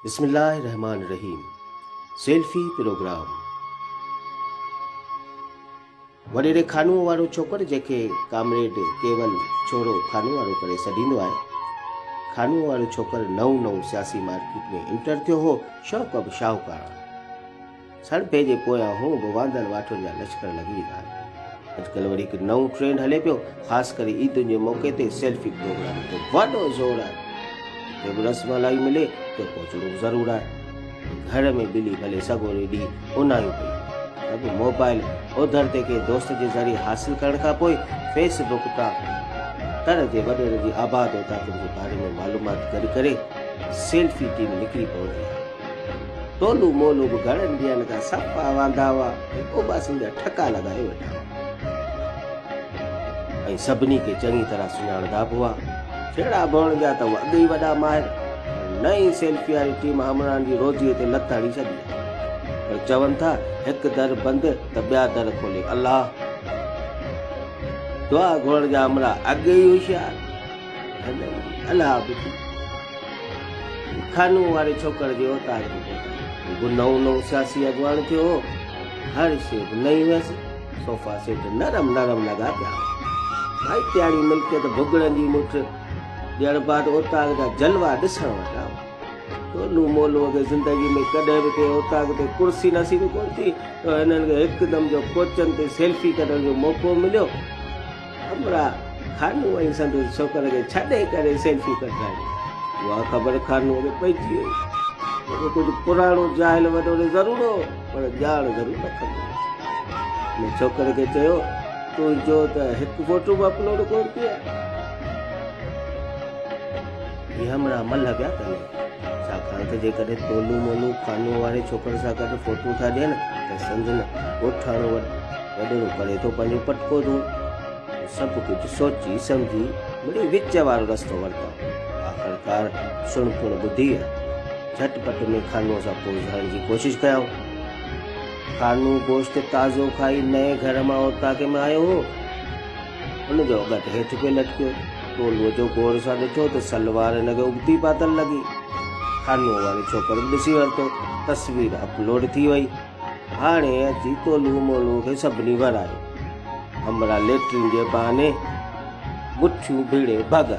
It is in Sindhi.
بسم الله الرحمٰن الرحيم سيلفي پروگرام وڏيري خانوء وارو ڇوڪر جنهن کي ڪامريڊ ڪيول ڇورو خانو وارو ڪري سڏيندو آهي. خانوء وارو ڇوڪر نئون نئون سياسي مارڪيٽ ۾ انٽر ٿيو هو، شوق به شاهوڪاراڻا. سڻڀي جي پويان هونء به واندن واٺن جا لشڪر لڳي ويندا آهن. اڄڪلهه وري هڪ نئون ٽرينڊ هلي پيو، خاص ڪري عيدن جي موقعي تي سيلفي پروگرام تي وڏو زور آهي. جتي به رس ملائي ملي اتي پهچڻو به ضرور آهي. گهر ۾ ٻلي ڀلي سڳوري ڏينهن اونايون پئي ته به موبائل اوڌر تي ڪنهن دوست جي ذريعي حاصل ڪرڻ کان پوء فيس بڪ تان تر جي وڏيرن جي آباد اوطاقن جي باري ۾ معلومات گڏ ڪري سيلفي ٽيم نڪري پوندي آهي. ٽولو مولو به گهڻن ڏينهن کان صفا واندا هئا ۽ اوٻاسين جا ٺڪا لڳايو ويٺا هئا ۽ سڀني کي چڱي طرح سڃاڻندا به هئا. ڇيڙا ڀوڻ جا ته اڳ ئي وڏا ماهر، پر نئين سيلفي واري ٽيم همراهن جي روزيء تي لت هڻي ڇڏي آهي. پر چون ٿا هڪ در بند ته ٻيا در کولي الله. دعا گهرڻ جا همراهه اڳ ئي هوشيار. هنن جي الله ٻڌي. خانوء واري ڇوڪر جي اوطاق تي پهتا. هو به نئون نئون سياسي اڳواڻ ٿيو هو. هر شيء به نئين هيس. صوفا سيٽ نرم نرم لڳا پيا هئا. ڀائٽياڻي ملڪيت ڀڳڙن جي مٺ ڏيڻ بعد اوطاق جا جلوا ڏسڻ وٽان هئا. ٽولو مولوء کي زندگي ۾ ڪڏهن به ڪنهن اوطاق تي ڪرسي نصيب ڪونه ٿي ته هنن کي هڪدم جو ڪوچن تي سيلفي ڪڍڻ جو موقعو مليو. همراهه خانو ۽ سندس ڇوڪر کي ڇڏي ڪري سيلفي ڪڍرائي. اها خبر خانوء کي پئجي وئي. جيڪو ڪجهه پراڻو جاهل وڏوري ضرور هو، پر ڄاڻ ضرور رکندو هو. هن ڇوڪر کي چيو، تنهنجو ته هڪ فوٽو به اپلوڊ ڪونه ٿيو آهي. هي همراهه ملهه پيا ڪن، ڇاڪاڻ ته جيڪڏهن تولو مولو خانوء واري ڇوڪر سان گڏ فوٽو ٿا ڏين ته سندن ڳوٺاڻو وڏيرو ڪري ٿو پنهنجو پٽڪو ڌوڻ. سڀ ڪجهه سوچي سمجهي مڙئي وچ وارو رستو ورتائون. آخرڪار سڻ پڻ ٻڌي جهٽ پٽ ۾ خانوء سان پوز هڻڻ جي ڪوشش ڪيائون. خانو گوشت تازو کائي نئين گهر مان اوطاقي ۾ آيو هو. ان جو اڳٽ هيٺ پئي لٽڪيو. ٽولوء جو غور سان ڏٺو ته سلوار هن کي ابتي پاتل لڳي. خانوء واري ڇوڪر به ڏسي ورتو. تصوير اپلوڊ ٿي وئي. هاڻي اچي تولو مولوء کي سڀني ورايو. همراهه ليٽرين جي بهاني مٺيون ڀيڙي ڀڳا.